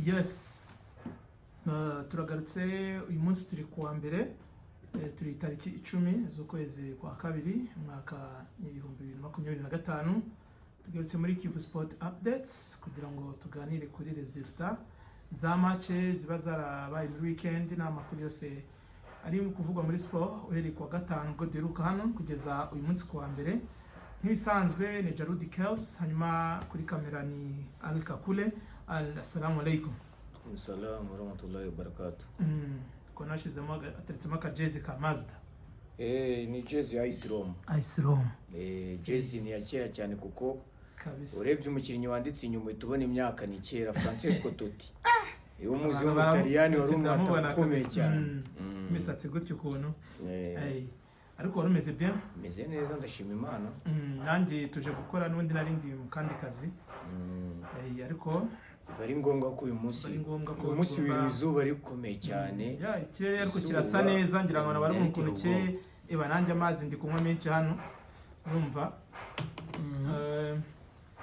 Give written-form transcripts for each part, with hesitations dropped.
Yes. Turagarutse uyu munsi, turi kuwa mbere, turi tariki 10 z'ukwezi kwa kabiri, umwaka 2025. Tugarutse muri Kivu Sport Updates kugira ngo tuganire kuri résultats za match ziba zarabaye muri weekend n'amakuru yose ari kuvugwa muri sport uhereye kuwa gatanu ubwo duheruka hano kugeza uyu munsi kuwa mbere. Nk'ibisanzwe ni Jarudi Kels, hanyuma kuri kamera ni Al Kakule. Al, assalamu alaikum. Salamu warahmatullahi wabarakatuh. Ko nashyizemo ateretsemo akajezi ka Mazda. Ni jezi ya AS Roma. AS Roma. Jezi ni iya kera cyane kuko kabisa urebye umukinnyi wanditse inyuma uhita ubona imyaka ni kera, Francesco Totti. Uwo muzi Abantu w'Umutaliyani wari ndamubona umwataka ukomeye kabisa. cyane. Imisatsi gutyo ukuntu. Eh, Ey, ariko wari umeze bien? Meze neza, ndashima Imana. Nanjye tuje gukora n'ubundi nari ndi mu kandi kazi. Ey, ariko Biba ari ngombwa ko uyu munsi Biba ari ngombwa ko uyu munsi tugomba- izuba rikomeye cyane. Ya, ikirere ariko Izuba kirasa neza, ngira ngo nabari mu kuntu riteye cye eba, nanjye amazi ndi kunywa menshi hano urumva.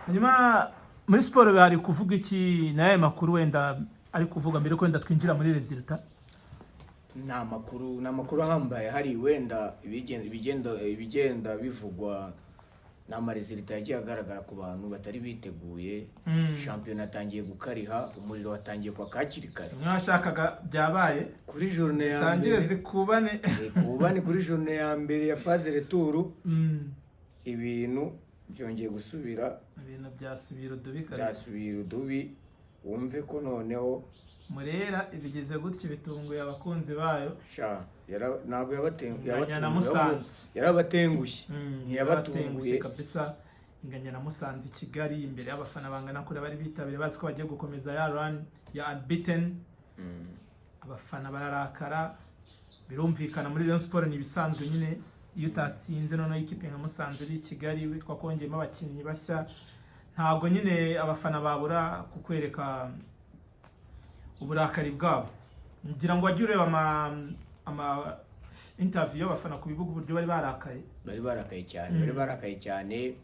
Hanyuma muri siporo hari kuvuga iki n'aya makuru wenda ari kuvuga mbere ko wenda twinjira muri résultats? Ni amakuru ahambaye hari wenda ibigenda bivugwa ni ama résultats yagiye agaragara ku bantu batari biteguye. Shampiyona yatangiye gukariha, umuriro watangiye kwaka hakiri kare. Mwashakaga byabaye. Kuri journée ya tangire mbere zikubane. Kubane kuri journée ya mbere ya phase retour, ibintu byongeye gusubira Ibintu byasubira udubi kabisa. Byasubira udubi, wumve ko noneho Murera ibigeze gutya bitunguye abakunzi bayo. Sha, ntabwo Inganya na yabatunguye, Musanze. yarabatengushye. Yarabatengushye. Ntiyabatunguye. Kabisa, inganya na Musanze i Kigali imbere y'abafana bangana kure bari bitabiriye, bazi ko bagiye gukomeza ya run ya unbeaten. Abafana bararakara, birumvikana. Muri Rayon Sport ni ibisanzwe nyine iyo utatsinze, noneho ikipe nka Musanze iri i Kigali witwa kongeyemo abakinnyi bashya, ntabwo nyine abafana babura kukwereka uburakari bwabo. Ngira ngo wajye ureba ama interview y'abafana ku bibuga, uburyo bari barakaye. Bari barakaye cyane, bari barakaye cyane.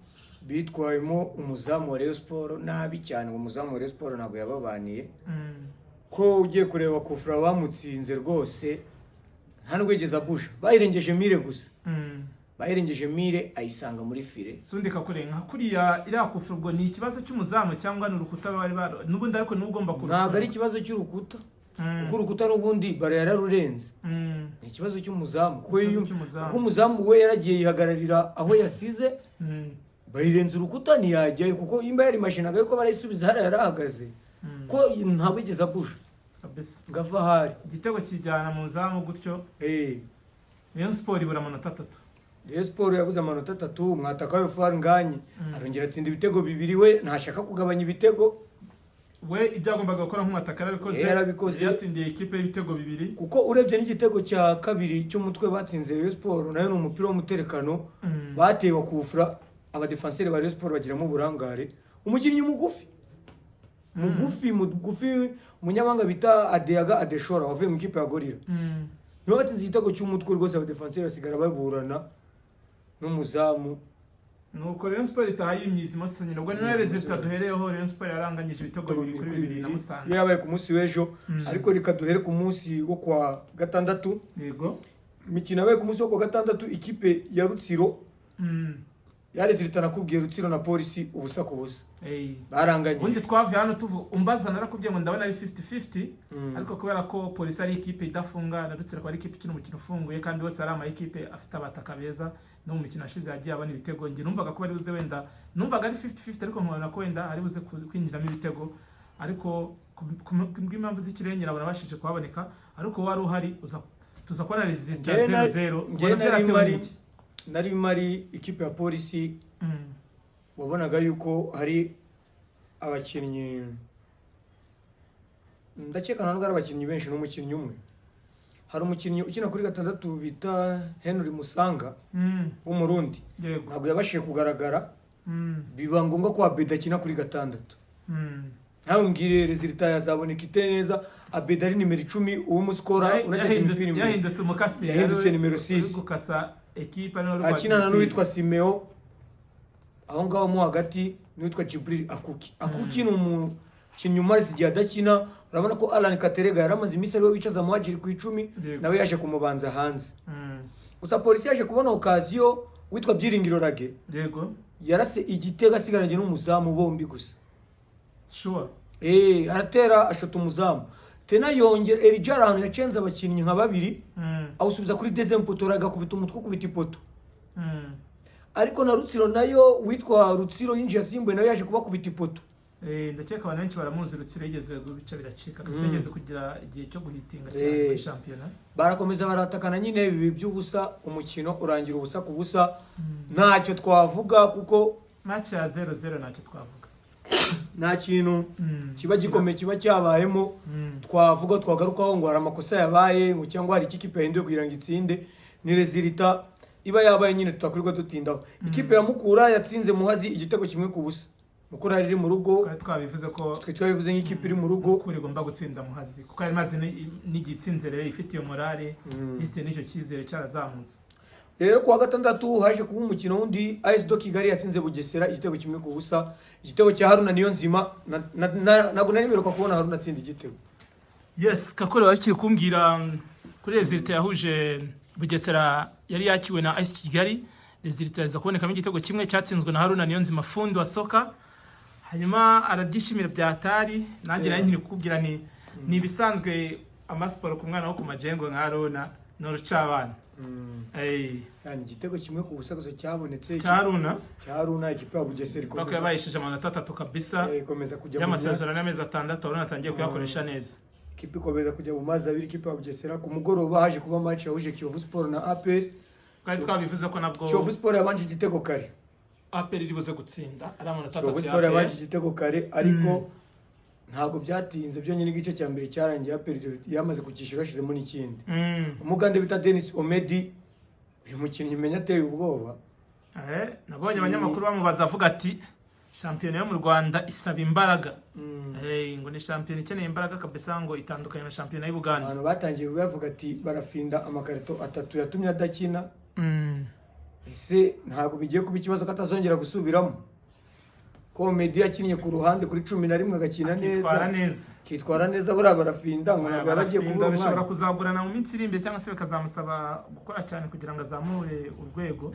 Bitwayemo umuzamu wa Rayon Sport nabi cyane. Uwo muzamu wa Rayon Sport ntabwo yababaniye, ko ugiye kureba kufura bamutsinze rwose nta nubwo yigeze abusha, bayirengeje mire gusa. Bayirengeje mire ayisanga muri filet. Sundi kakure nka kuriya iriya kufura, ubwo ni ikibazo cy'umuzamu cyangwa ni urukuta bari n'ubundi? Ariko niwe ugomba kurufura. Ntabwo ari ikibazo cy'urukuta, kuko urukuta n'ubundi baro yararurenze. Ni ikibazo cy'umuzamu kuko Ikibazo cy'umuzamu. Kuko umuzamu we yaragiye yihagararira aho yasize, bayirenza urukuta ntiyajyayo, kuko imba yari mashinaga yuko barayisubiza hariya yarahagaze, ko ntabwo yigeze abusha Kabisa. ngo ave ahari. Igitego kijyana mu zamu gutyo. Rayon Sport ibura amanota 3. Rayon Sport yabuze amanota 3. Umwataka we Fall Ngagne arongera atsinda ibitego bibiri, we ntashaka kugabanya ibitego. We ibyo yagombaga gukora nk'umwataka yarabikoze. Yarabikoze. Yatsindiye ikipe y'ibitego bibiri. Kuko urebye n'igitego cya kabiri cy'umutwe batsinze Rayon Sport, nayo ni umupira w'umuterekano batewe kufura, abadefanseri ba Rayon Sport bagiramo uburangare. Umukinnyi mugufi mugufi mugufi, umunyamahanga bita Adeyaga Adeshora wavuye mu ikipe ya Gorilla, niwe batsinze igitego cy'umutwe rwose, abadefanseri basigara baburana n'umuzamu. Nuko Rayon Sport itaha yimyiza imoso nyine. Ubwo ni nayo résultat duhereyeho: Rayon Sport yaranganyije ibitego 2-2 na Musanze. Iyo yabaye ku munsi w'ejo. Ariko reka duhere ku munsi wo kwa gatandatu. Imikino yabaye ku munsi wo kwa gatandatu, ikipe ya Rutsiro yarezilita, nakubwiye, Rutsiro na Polisi 0-0. Ey. Baranganye. Ubundi twavuye hano tuvu umbaza, narakubwiye ngo ndabona ari 50-50, ariko kubera ko Polisi ari ikipe idafunga na Rutsiro akaba ari ikipe ikina umukino ufunguye, kandi bose ari ama ekipe afite abataka beza, no mu mikino yashize yagiye abona ibitego, njye numvaga ko bari buze, wenda numvaga ari 50-50, ariko nkabona ko wenda ari buze kwinjiramo ibitego, ariko ku bw'impamvu z'ikirere nabona bashije kuhaboneka. Ariko wari uhari, uza tuza kubona résultat 0-0. Njyewe Ubona nari byaratewe mari n'iki? Nari mari ikipe ya Polisi, wabonaga yuko hari abakinnyi, ndakeka ntabwo ari abakinnyi benshi, ni umukinnyi umwe. Hari umukinnyi ukina kuri gatandatu bita Henry Musanga w'Umurundi. Ntabwo yabashije kugaragara, biba ngombwa ko Abedi akina kuri gatandatu. Nawe mbwire, résultat yazaboneka ite neza Abedi ari nimero 10, uw'umusikora unageze imipira imbere? Yahindutse umukasi. Yahindutse nimero uri 6. Gukasa ekipe ariwe uri akinana kwakira n'uwitwa Simeo aho ngaho mo hagati, n'uwitwa Jibril Akuki. Akuki ni umukinnyi umaze igihe adakina. Urabona ko Alan Katerega yari amaze iminsi ariwe wicaza Muhajiri ku 10, nawe yaje kumubanza hanze. Gusa Polisi yaje kubona occasion, witwa Byiringiro Rage yarase igitego asigaranye n'umuzamu bombi gusa. Aratera ashota umuzamu, tena yongera Elijah ahantu yacenze abakinnyi nka babiri, awusubiza kuri deuxième poteau, agakubita umutwe ukubita ipoto. Ariko na Rutsiro nayo, witwa Rutsiro yinjiye asimbuye, nayo yaje kubakubita ipoto. Ndakeka abantu benshi baramuzi. Rutsiro yigeze gubica biracika kabisa, yigeze kugira igihe cyo guhitinga cyane muri shampiyona. Barakomeza baratakana nyine, bibi by'ubusa, umukino urangira 0-0. Ntacyo twavuga kuko Match ya 0-0 ntacyo twavuga. Nta kintu kiba gikomeye kiba cyabayemo twavuga, twagarukaho ngo hari amakosa yabaye, ngo cyangwa hari ikipe yahinduye kugira ngo itsinde. Ni résultat iba yabaye nyine, tutakurirwa dutindaho. Ikipe ya Mukura yatsinze Muhazi igitego 1-0. Mukura yari iri mu rugo. Twari twabivuze ko Twe twabivuze nk'ikipe iri mu rugo. Mukura igomba gutsinda Muhazi, kuko yari imaze n'igihe itsinze rero, ifite iyo morale, ifite n'icyo cyizere cyarazamutse. Rero kuwa gatandatu haje kuba umukino wundi. AS do Kigali yatsinze Bugesera igitego 1-0, igitego cya Haruna Niyonzima. Ntabwo nari mperuka kubona Haruna atsinda igitego. Yes, Kakore, wakiri kumbwira kuri résultat yahuje Bugesera yari yakiwe na AS Kigali. Résultat iza kubonekamo igitego kimwe cyatsinzwe na Haruna Niyonzima, fundi wa soka, hanyuma arabyishimira bya atari. Nanjye nari nkiri kukubwira ni ibisanzwe, amasiporo ku mwana wo ku majengo nka Haruna ni urucabana. Ey, Yani igitego 1-0 gusa cyabonetse cya Haruna. Cya Haruna. Ikipe ya Bugesera Kuko ikomeza yabayishije amanota 3 kabisa ikomeza kujya mu y'amasezerano y'amezi 6. Haruna atangiye kuyakoresha neza. Ikipe ikomeza kujya mu mazi abiri, ikipe ya Bugesera. Ku mugoroba haje kuba match yahuje Kiyovu Sport na APR. Twari twabivuze ko nabwo Kiyovu Sport yabanje igitego kare. APR iri buze gutsinda ari amanota Kiyovu 3 ya Sport yabanje APR. igitego kare, ariko ntabwo byatinze, byonyine igice cya mbere cyarangiye APR yamaze kucyishyura, hashyizemo n'ikindi. Umugande bita Denis Omedi, uyu mukinnyi umenya ateye ubwoba. Nabonye abanyamakuru bamubaza avuga ati shampiyona yo mu Rwanda isaba imbaraga. Ngo ni shampiyona ikeneye imbaraga kabisa, ngo itandukanye na shampiyona y'u Buganda. Abantu batangiye bavuga ati barafinda amakarito 3 yatumye adakina. Ese ntabwo bigiye kuba ikibazo ko atazongera gusubiramo, ko Omedi yakinnye ku ruhande kuri 11 agakina akitwara neza, neza, akitwara neza? Buriya barafinda ngo ntabwo yaba agiye Barafinda kubura bishobora umwanya. kuzagurana mu minsi iri imbere, cyangwa se bikazamusaba gukora cyane kugira ngo azamure urwego,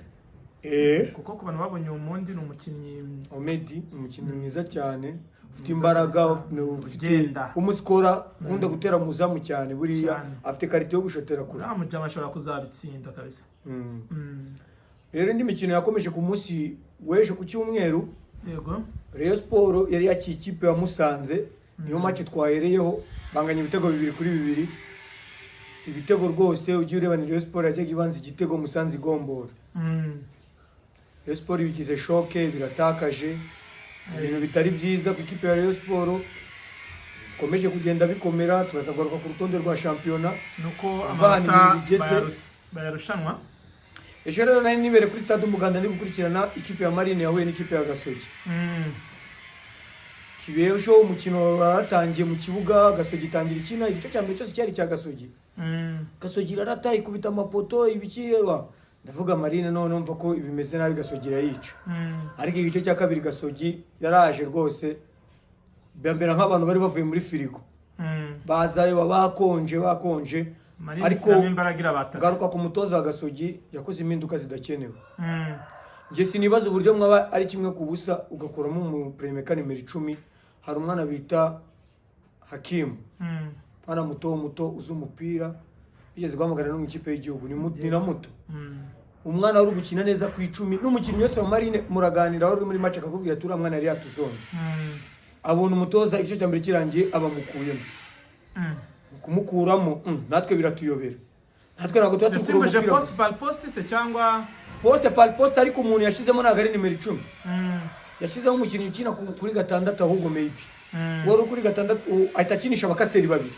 kuko ku bantu babonye uwo mundi ni umukinnyi. Omedi ni umukinnyi mwiza cyane, ufite Mwiza imbaraga, kabisa. ufite Ugenda. umusikora, ukunda gutera muzamu cyane buriya. Cyane. Afite qualité yo gushotera kure. Uriya mujama ashobora kuzabitsinda kabisa. Rero indi mikino yakomeje ku munsi w'ejo ku cyumweru, Rayon Sport yari yakiye ikipe ya Musanze, niyo match twahereyeho. Banganya ibitego 2-2. Ibitego rwose ugiye ureba ni Rayon Sport yajyaga ibanza igitego, Musanze igombora. Rayon Sport ibigize choc, biratakaje, ibintu bitari byiza ku ikipe ya Rayon Sport, bikomeje kugenda bikomera. Turaza kugaruka ku rutonde rwa shampiyona. Nuko Ivana amanota ibintu bigeze. Bayarushanwa. Ejo rero nari nibereye kuri stade Umuganda, ndi gukurikirana ikipe ya Marine yahuye n'ikipe ya Gasogi. Kibejo umukino waratangiye mu kibuga, Gasogi itangira ikina. Igice cya mbere cyose cyari icya Gasogi. Gasogi irarata, ikubita amapoto, ibiki. Ndavuga Marine none numva ko bimeze nabi, Gasogi irayica. Ariko igice cya kabiri Gasogi yaraje rwose, bambera nk'abantu bari bavuye muri firigo, bazayo bakonje bakonje. Marine Ariko ishyiramo imbaraga, irabataka. ngaruka ku mutoza wa Gasogi, yakoze impinduka zidakenewe. Njye sinibaza uburyo mwaba ari 1-0 ugakuramo umuplaymaker nimero 10. Hari umwana bita Hakimu, umwana muto muto uzi umupira, bigeze guhamagara no mu ikipe y'igihugu, ni na muto. Umwana wari gukina neza ku 10, n'umukinnyi wese wa Marine muraganira wari uri muri match akakubwira ati uriya mwana yari yatuzonze. Abona umutoza igice cya mbere kirangiye abamukuyemo. Kumukuramo, natwe biratuyobera, natwe ntabwo tuba tugura Yasimbuje umupira poste gusa. par poste se cyangwa? Poste par poste, ariko umuntu yashizemo ntabwo ari nimero 10. Yashizemo umukinnyi ukina kuri 6 ahubwo maybe wari uri kuri 6, ahita akinisha abakaseri babiri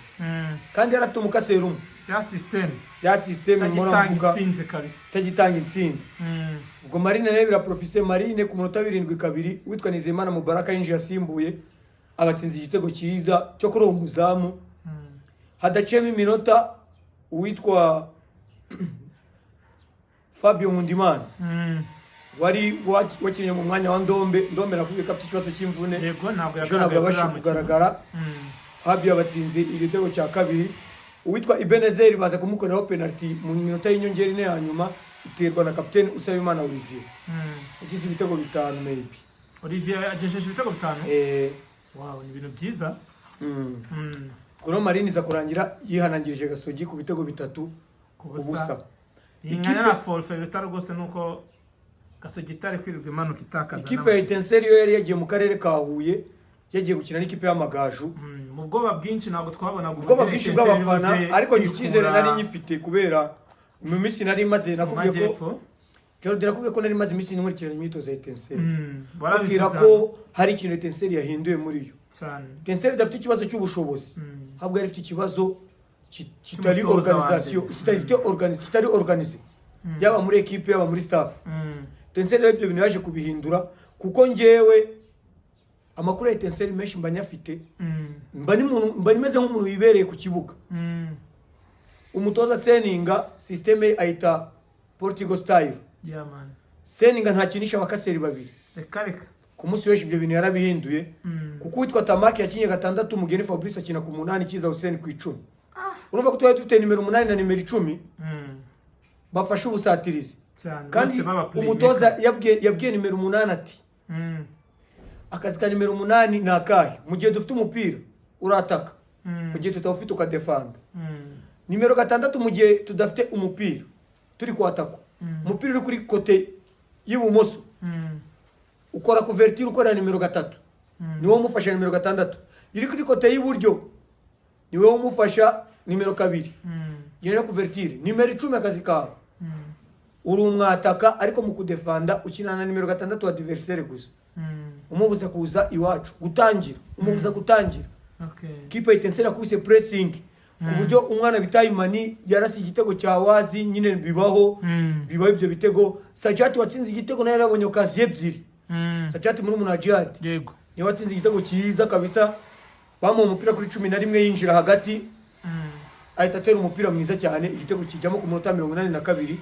kandi yari afite umukaseri umwe. Ya system Ya système mpora itagitanga mvuga intsinzi kabisa. Itagitanga intsinzi. Ubwo Marine nayo biraprofise. Marine ku munota 72, witwa Nizeyimana Mubaraka yinjiye asimbuye, abatsinze igitego cyiza cyo kuri uwo muzamu. Hadaciyemo iminota, uwitwa Fabio Nkundimana wari wakinnye mu mwanya wa Ndombe, Ndombe nakubwiye ko afite ikibazo cy'imvune, Yego, ntabwo ejo ntabwo yagaragaye kuri yabashije uriya mukino. kugaragara. Habi yabatsinze igitego cya kabiri. Uwitwa Ibenezeri baza kumukoreraho penalty mu minota y'inyongera 4 ya nyuma, iterwa na kapiteni Usabimana Olivier. Yagize ibitego 5 maybe. Olivier agejeje ibitego 5. Eh. Wow, ni ibintu byiza. Kuno Marine iza kurangira yihanangirije Gasogi ku bitego 3 ku ku busa. busa. Inganya na forfait bitari rwose, nuko Gasogi itari kwirirwa imanuka itakaza Ikipe ya n'amatike. Etincelle yo yari yagiye mu karere ka Huye, yagiye gukina n'ikipe y'Amagaju. Mu bwoba bwinshi ntabwo twabonaga Ubwoba uburyo bwinshi Etincelle bw'abafana, iribuze ariko njye icyizere kwikura nari nyifite kubera mu minsi nari maze mu nakubwiye ko majyepfo. Jordan, nakubwiye ko nari maze iminsi nkurikirana imyitozo ya Etincelle, warabivuze kubwira ko hari ikintu Etincelle yahinduye muri yo. Cyane. Etincelle idafite ikibazo cy'ubushobozi, ahubwo yari ifite ikibazo kitari cy'umutoza wa organisation, mbere. kitari organisé, yaba muri equipe, yaba muri staff. Etincelle rero ibyo bintu yaje kubihindura, kuko njyewe amakuru ya Etincelle menshi mba nyafite, mba nimeze nk'umuntu wibereye ku kibuga. Umutoza Seninga système ayita Portugal style. Yeah man. Seninga ntakinisha abakaseri babiri. Reka reka. Ku munsi w'ejo ibyo bintu yarabihinduye, kuko uwitwa Tamaki yakinye 6, Mugeni Fabrice akina ku 8, Kiza Hussein ku 10. Urumva ko twari dufite nimero 8 na nimero 10 bafashe ubusatirizi. Cyane. Kandi bose baba playmaker. umutoza yabwiye nimero 8 ati: "Akazi ka nimero 8 ni akahe? Mu gihe dufite umupira urataka, mu gihe tutawufite ukadefanda. Nimero 6, mu gihe tudafite umupira, turi kwatakwa, umupira uri kuri côté y'ibumoso, ukora couverture, ukorera nimero 3, niwo umufasha nimero 6. Iri kuri côté y'iburyo, niwe umufasha nimero 2, iyo niyo couverture. Nimero 10, akazi kawe uri umwataka, ariko mu kudefanda ukina na nimero 6 wa adversaire gusa, umubuza kuza iwacu gutangira, umubuza gutangira." Kipe Etincelle yakubise pressing ku buryo umwana bita Imani yarasi igitego cya wazi nyine, bibaho, bibaho ibyo bitego. Sajati watsinze igitego nawe yarabonye occasion ebyiri. Sajati muri wa Jihad, niwe watsinze igitego cyiza kabisa. Bamuha umupira kuri 11, yinjira hagati, ahita atera umupira mwiza cyane, igitego kijyamo ku munota 82.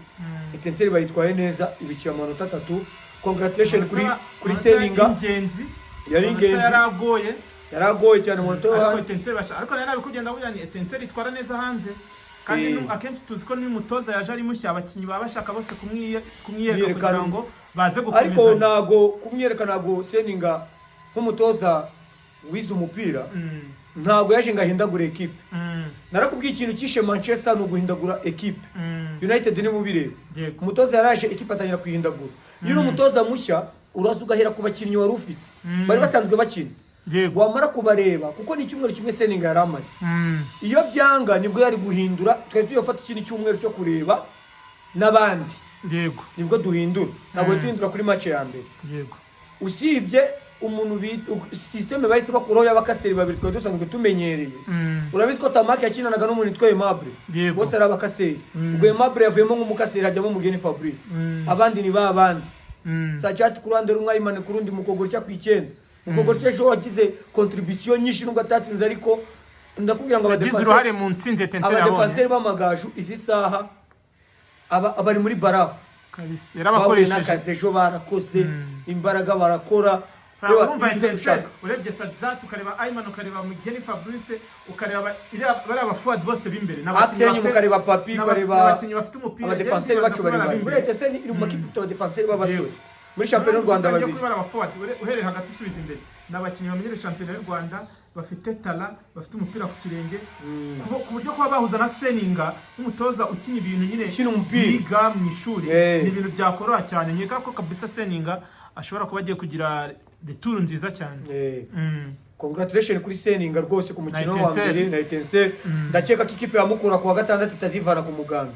Etincelle bayitwaye neza, ibikiye amanota 3. Congratulation kuri Amanota Seninga. y'ingenzi. Yari Amanota ingenzi. Yaragoye. Yaragoye cyane umunota wo Ariko hanze. Etincelle basha, ariko nari nabikubwiye, ndavuga ni Etincelle itwara neza hanze kandi akenshi tuzi ko n'umutoza yaje ari mushya, abakinnyi baba bashaka bose kumwiyereka Kumwiyerekana. kugira ngo baze Ariko gukomezanya. ntago kumwereka, ntago Seninga nk'umutoza wize umupira, ntago yaje ngo ahindagure ekipe. Narakubwiye, ikintu cyishe Manchester ni uguhindagura ekipe. United niba ubireba, umutoza yaraje ekipe atangira kuyihindagura. Iyo uri umutoza mushya, uraza ugahera ku bakinnyi wari ufite, bari basanzwe bakina, wamara kubareba, kuko ni icyumweru kimwe Seninga yari amaze. Iyo byanga nibwo yari guhindura. Twari tugiye gufata ikindi cyumweru cyo kureba n'abandi, nibwo duhindura. Ntabwo duhindura kuri match ya mbere. Usibye umuntu système bahise bakuraho y'abakaseri babiri twari dusanzwe tumenyereye. Urabizi ko Tamaki yakinanaga n'umuntu witwa Aimable. Bose ari abakaseri. Ubwo Aimable yavuyemo nk'umukaseri, hajyamo Mugeni Fabrice. Abandi ni ba bandi. Sajati ku ruhande rumwe, Ayimane ku rundi, Mukogorya ku 9. Mukogorya ejo wagize contribution nyinshi nubwo atatsinze, ariko ndakubwira ngo Yagize uruhare mu ntsinzi Etincelle yabonye. abadefanseri b'Amagaju izi saha bari muri barafu. Kabisa, Bahuye yarabakoresheje. n'akazi ejo, barakoze imbaraga, barakora. Reba, Urumva ibintu Etincelle, dushaka. urebye Sajati, ukareba Ayman, ukareba Mugeni Fabrice, ukareba bariya ba forward bose b'imbere, ni abakinnyi Axe inyuma, ukareba Papi, ukareba n'abakinnyi bafite umupira. abadefanseri bacu bari bari muri Etincelle, iri mu makipe ifite abadefanseri b'abasore muri shampiyona y'u Rwanda Utangiye babiri. kuri bariya ba forward, uhereye hagati usubiza imbere, ni abakinnyi bamenyereye shampiyona y'u Rwanda, bafite talent, bafite umupira ku kirenge, ku buryo kuba bahuza na Seninga nk'umutoza ukina ibintu nyine Ukina umupira. yiga mu ishuri, ni ibintu byakoroha cyane. Nkeka ko kabisa Seninga ashobora kuba agiye kugira retour nziza cyane. Congratulation kuri Seninga rwose ku mukino Na wa Etincelle. mbere na Etincelle. Ndakeka ko ikipe ya Mukura ku wa gatandatu itazivana ku muganda.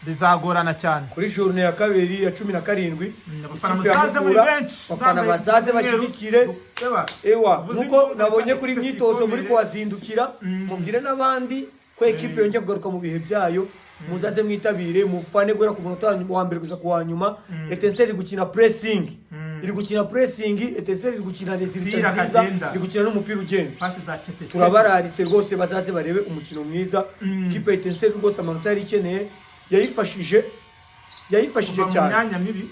Bizagorana cyane. Kuri journée ya kabiri ya 17, Abafana ikipe ya muzaze muri Mukura, benshi, abafana bambaye bazaze umweru. bashyigikire. Ewa, Ewa, tuvuze nuko induru nabonye kabisa, kuri ikipe myitozo muri tuyikomere. kuhazindukira, mubwire n'abandi ko ekipe yongeye kugaruka mu bihe byayo. Muzaze mwitabire, mufane guhera ku munota wa mbere kugeza ku wa nyuma. Etincelle iri gukina pressing, iri gukina pressing. Etincelle iri gukina résultat Umupira nziza, kagenda. iri gukina n'umupira ugenda. Pasi za chepe chepe. Turabararitse rwose, bazaze barebe umukino mwiza. Ikipe ya Etincelle rwose amanota yari ikeneye yayifashije, yayifashije Kuva mu cyane. myanya mibi.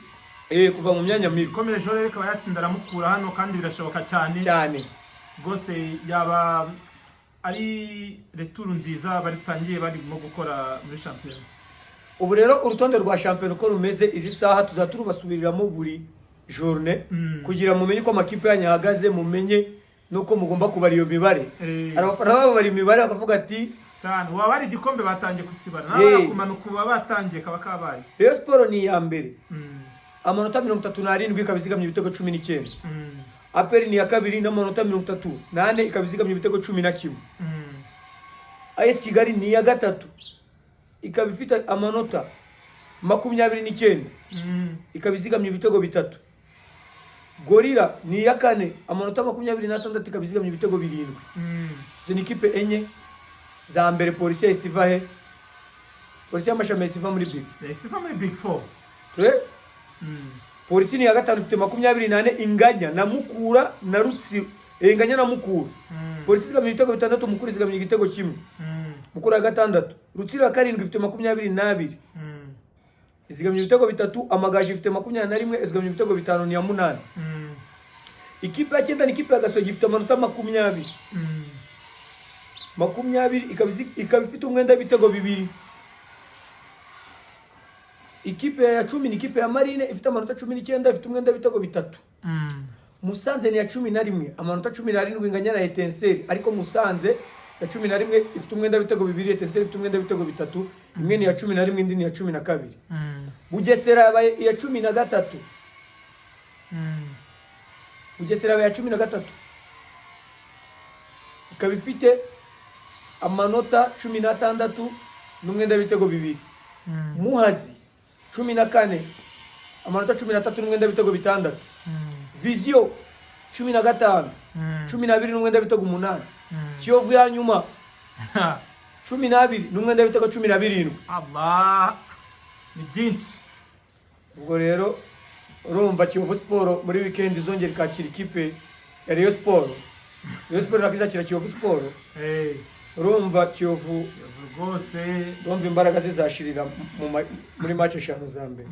Kuva mu myanya mibi. Ikomereje rero ikaba yatsinda aramukura hano, kandi birashoboka cyane Cyane. rwose yaba. ari retour nziza bari barimo gukora muri shampiyona. Ubu rero urutonde rwa shampiyona uko rumeze izi saha, tuzaba turubasubiriramo buri journée kugira mumenye uko amakipe yanyu ahagaze, mumenye nuko mugomba kubara iyo mibare. Hari abafana baba babara imibare bakavuga ati Cyane, ubu ari igikombe batangiye kukibara, Hey. nawe kumanuka uba batangiye kaba kabaye. Rayon Sport ni iya mbere, amanota 37, ikaba izigamye ibitego 19. APR ni iya kabiri n'amanota 34, ikaba izigamye ibitego 11. AS Kigali ni iya gatatu, ikaba ifite amanota 29, ikaba izigamye ibitego 3. Gorilla ni iya kane, amanota 26, ikaba izigamye ibitego 7. Izo ni ikipe enye za mbere. Polisi yahise iva he? Polisi y'amashami yahise iva muri big Yahise iva muri big four. Ture? Polisi ni iya gatanu, ifite 24, inganya na Mukura na Rutsiro, inganya na Mukura. Polisi izigamye ibitego 6, Mukura izigamye igitego 1. Mukura ya gatandatu, Rutsiro ya karindwi ifite 22, izigamye ibitego 3. Amagaju ifite 21, izigamye ibitego 5, ni iya munani. Ikipe ya cyenda ni ikipe ya Gasogi, ifite amanota 20, 20, ikaba ifite umwenda w'ibitego 2. Ikipe ya 10 ni ikipe ya Marine, ifite amanota 19, ifite umwenda w'ibitego 3. Musanze ni iya 11, amanota 17, inganya na Etincelles, ariko Musanze ya 11 ifite umwenda w'ibitego 2, Etincelles ifite umwenda w'ibitego 3. Imwe ni iya 11, indi ni iya 12. Bugesera yabaye iya 13. Bugesera yabaye iya 13, ikaba ifite amanota 16 n'umwenda w'ibitego 2. Muhazi 14, amanota 13 n'umwenda w'ibitego 6. Vision 15, 12 n'umwenda w'ibitego 8. Kiyovu ya nyuma, 12 n'umwenda w'ibitego 17. Allah, ni byinshi. Ubwo rero urumva Kiyovu Sport muri weekend izongera ikakira ikipe ya Rayon Sport, Rayon Sport nako izakira Kiyovu Sport. Urumva Kiyovu Kiyovu rwose. Urumva imbaraga zizashirira muri match eshanu za mbere.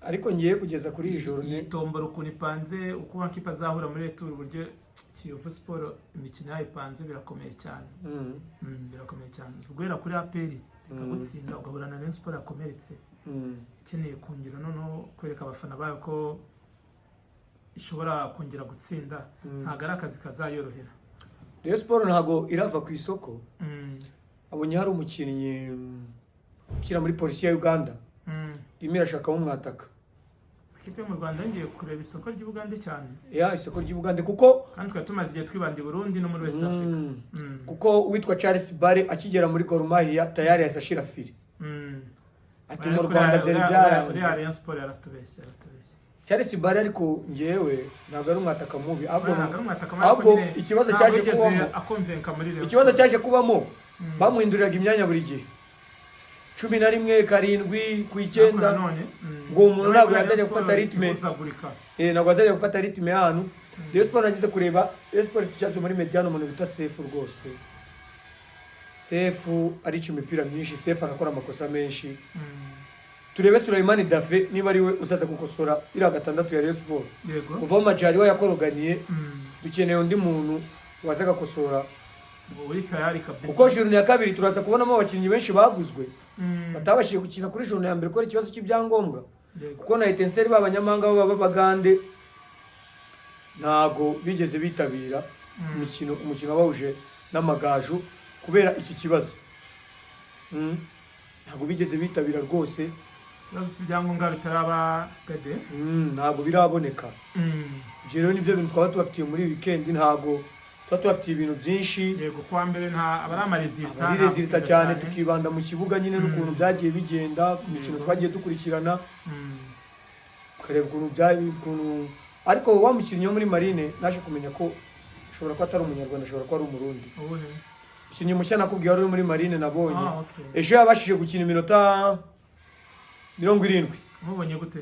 Ariko ngiye kugeza kuri iyi journée Iyi tombora ukuntu ipanze, uko amakipe azahura muri retour, uburyo Kiyovu Sport imikino yayo ipanze, birakomeye cyane. Birakomeye cyane. Uzi guhera kuri APR ikagutsinda, ugahura na Rayon Sport yakomeretse, ikeneye kongera noneho kwereka abafana bayo ko ishobora kongera gutsinda. Ntabwo ari akazi kazayorohera. Rayon Sport ntabwo irava ku isoko. Abonye hari umukinnyi ukina muri polisi ya Uganda, irimo irashakamo umwataka. Ikipe yo mu Rwanda yongeye kureba isoko ry'Ubugande cyane. Ya, isoko ry'Ubugande kuko Kandi twari tumaze igihe twibanda i Burundi no muri West Africa. Kuko uwitwa Charles Bare akigera muri Gor Mahia tayari yahise ashira fili, ati mu Ariko Rwanda byari uriya byaranze. Rayon Sport yaratubeshye, yaratubeshye. Charles Bare ariko ngewe ntabwo ari umwataka mubi, ahubwo Oya, ntabwo ari umwataka, ariko ahubwo nyine ikibazo ntabwo cyaje yigeze kubamo akonvenka muri Rayon ikibazo Sport. cyaje kubamo, bamuhinduriraga imyanya buri gihe, 11, 7 ku Ariko 9. Nanone Ngo uwo muntu ntabwo Rayon yazajya Sport gufata rythme. ihuzagurika. Ntabwo azajya gufata rythme y'ahantu. Rayon Sport nagize kureba, Rayon Sport ifite ikibazo muri médiane, umuntu bita Sefu rwose. Sefu arica imipira myinshi, Sefu arakora amakosa menshi. Turebe Suleyman Dave niba ari we uzaza gukosora iriya gatandatu ya Rayon Sport. Kuva aho Majaliwa yakoroganiye, dukeneye undi muntu waza agakosora. Ubu uri tayari kabisa. Kuko journée ya kabiri turaza kubonamo abakinnyi benshi baguzwe batabashije gukina kuri journée ya mbere kubera ikibazo cy'ibyangombwa. Kuko na Etincelles b'abanyamahanga baba b'Abagande ntago bigeze bitabira umukino wabahuje n'Amagaju kubera iki kibazo. Ntabwo bigeze bitabira rwose. Ikibazo cy'ibyangombwa bitaraba stade. Ntabwo biraboneka. Ibyo rero nibyo bintu twaba tubafitiye muri weekend, ntabwo tuba tubafitiye ibintu byinshi. Yego, kuwa mbere nta aba ari ama résultats. Ari Nta résultats gutinda. Cyane tukibanda mu kibuga nyine n'ukuntu byagiye bigenda ku mikino twagiye dukurikirana, ukareba ukuntu byari ukuntu. Ariko wa mukinnyi wo muri Marine naje kumenya ko ashobora kuba atari umunyarwanda, ashobora kuba ari umurundi. Ubuhe? Umukinnyi mushya nakubwiye wari uri muri Marine nabonye Ah, okay. ejo yabashije gukina iminota 70. Umubonye gute?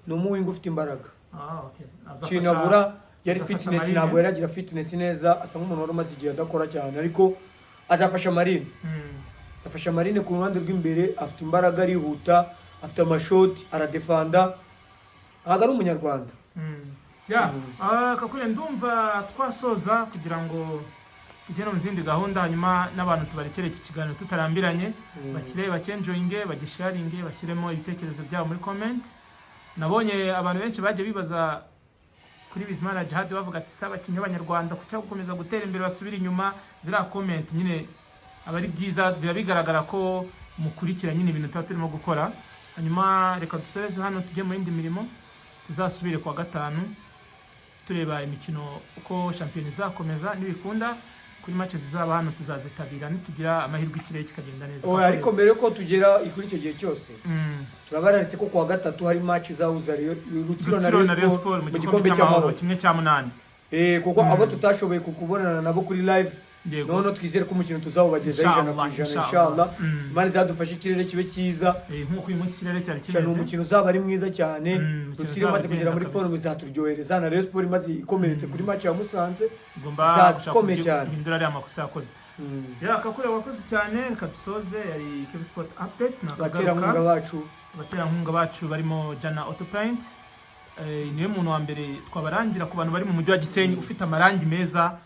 Ni umuwinga ufite imbaraga. Ah, okay. Ikintu abura yari Azafasha fitness. Marine. Ntabwo yari agira fitness neza, asa nk'umuntu wari umaze igihe adakora cyane, ariko azafasha Marine. Azafasha Marine ku ruhande rw'imbere, afite imbaraga, arihuta, afite amashoti, aradefanda, ntabwo ari umunyarwanda. Ya, ah, Kakule, ndumva twasoza kugira ngo Tujye no mu zindi gahunda, hanyuma n'abantu tubarekere iki kiganiro tutarambiranye, bakire bacyenjoyinge, bagisharinge, bashyiremo ibitekerezo byabo muri comment. Nabonye abantu benshi bagiye bibaza kuri Bizimana Djihad, bavuga ati: "Se abakinnyi b'Abanyarwanda kuki gukomeza gutera imbere basubira inyuma?" Ziriya comment nyine aba ari byiza, biba bigaragara ko mukurikira nyine ibintu tuba turimo gukora. Hanyuma reka dusoreze hano, tujye mu yindi mirimo, tuzasubire kuwa gatanu tureba imikino uko shampiyona izakomeza. Nibikunda kuri match zizaba hano tuzazitabira, nitugira amahirwe ikirere kikagenda neza. Oya, ariko mbere yuko tugera kuri icyo gihe cyose, turabaratse ko kuwa gatatu hari match izahuza Rutsiro Rutsiro na Rayon Sport mu gikombe cy'Amahoro, 1/8. Kuko abo tutashoboye kubonana nabo kuri live, noneho twizere ko umukino tuzawubagezaho ijana ku Inshallah, ijana, inshallah. Inshallah. Imana izadufashe ikirere kibe cyiza. Nk'uko uyu munsi ikirere cyari Cyane, kimeze. umukino uzaba ari mwiza cyane. Umukino Rutsiro uzaba imaze kugera ugenda muri kabisa. forme, izaturyohereza, na Rayon Sport imaze ikomeretse kuri match ya Musanze, Ugomba izaza gushaka ikomeye uburyo cyane. uhindura ariya makosa yakoze. Ya Kakure, wakoze cyane. Reka dusoze. Yari Kivu Sport Updates. Abaterankunga Nakagaruka. bacu. Abaterankunga bacu barimo Jana Auto Paint. Niwe muntu wa mbere twabarangira ku bantu bari mu mujyi wa Gisenyi, ufite amarangi meza,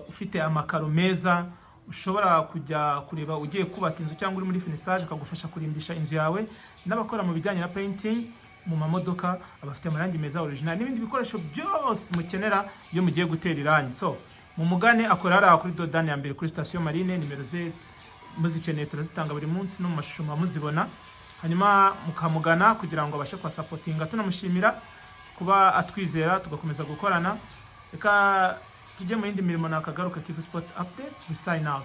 ufite amakaro meza, ushobora kujya kureba ugiye kubaka inzu cyangwa uri muri finissage, akagufasha kurimbisha inzu yawe, n'abakora mu bijyanye na painting mu mamodoka, abafite amarangi meza original n'ibindi bikoresho byose mukenera iyo mugiye gutera irangi. So mumugane, akora hariya kuri dodani ya mbere kuri sitasiyo Marine. Nimero ze muzikeneye turazitanga buri munsi, no mu mashusho muba muzibona, hanyuma mukamugana kugira ngo abashe kubasapotinga. Tunamushimira kuba atwizera tugakomeza gukorana. Reka tujye mu yindi mirimo. Nakagaruka. Kivu Sport Updates, we sign out.